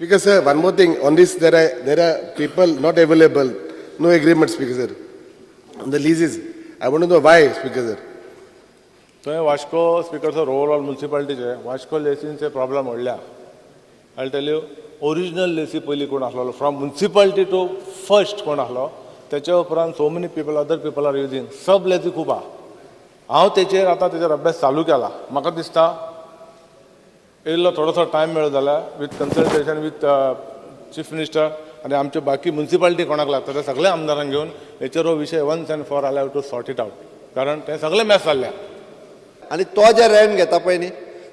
Speaker sir, one more thing. On this, there are people not available. No agreement, Speaker sir. On the leases. I want to know why, Speaker sir. थंय Vasco, speaker sir, overall मुन्सिपालिटीचे वास्को लेसींचे problem व्हडल्या. I tell you, original lessee पयलीं कोण आसलेलो, from municipality two first कोण आसलो, तेच्या उपरांत so many people, other people are using. Sub lessee खूब आहा. हांव तेचेर आतां तेचेर अभ्यास चालू केला. म्हाका दिसता इल्लो थोडोसो टायम मेळ्ळो जाल्यार with consultation with Chief Minister आनी आमचे बाकी मुन्सिपालिटी कोणाक लागता ते सगळे आमदारांक घेवन हेचेर हो विशय once and for all have to sort it out, कारण ते सगळे मॅस जाल्ले. आनी तो जे रेंट घेता पळय न्ही,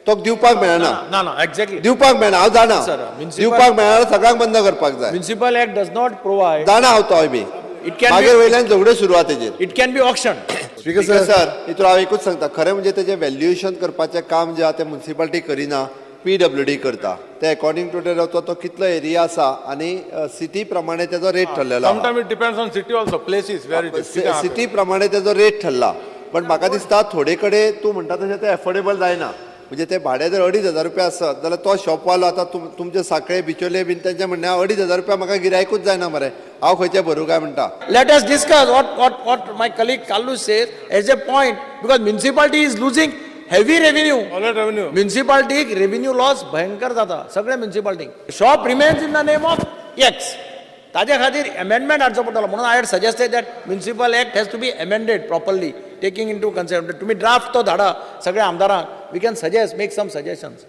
तो दिवपाक मेळना. ना ना एक्झॅक्टली. दिवपाक मेळना, हांव जाणा. Sir, municipal- दिवपाक मेळना, सगळ्यांक बंद करपाक जाय. Municipal Act does not provide. जाणा हांव तोय बी. It can मागीर be वयल्यान झगड्यो सुरू आहा तेजेर. It can be auction. Speaker sir, sir, हितून हांव एकूच सांगता, खरें म्हणजे तेजें व्हॅल्युएशन करपाचें काम जें आहा तें मुन्सिपालिटी करिना, पीडब्ल्यूडी करता. ते अकॉर्डिंग टू तो तो कितलो एरिया आसा आनी सिटी प्रमाणे तेजो रेट ठरलेलो आहा. Sometime it depends on city also, places where it is. City प्रमाणे तेजो रेट ठरला, पण म्हाका दिसता थोडे कडेन तूं म्हणटा तशें तें एफोर्डेबल जायना. म्हणजे ते भाडें जर 2500 रुपया आसत जाल्यार तो शॉपवालो आतां तुमचे साखळे, बिचोले बीन तेंचे म्हणणें, 2500 रुपया म्हाका गिरायकूच जायना मरे, हांव खंयचें भरूं काय म्हणटा. Let us discuss what my colleague Carlos says as a point, because municipality is losing heavy revenue. Already revenue. म्युन्सिपालिटीक revenue loss भयंकर जाता सगळे म्युन्सिपालिटीक. Shop remains in the name of X. ताज्या खातीर अमेंडमेंट हाडचो पडटलो. म्हणून I had suggested that Municipal Act has to be amended properly, taking into consideration. तुमी draft तो धाडा सगळ्या आमदारांक. We can suggest, make some suggestions.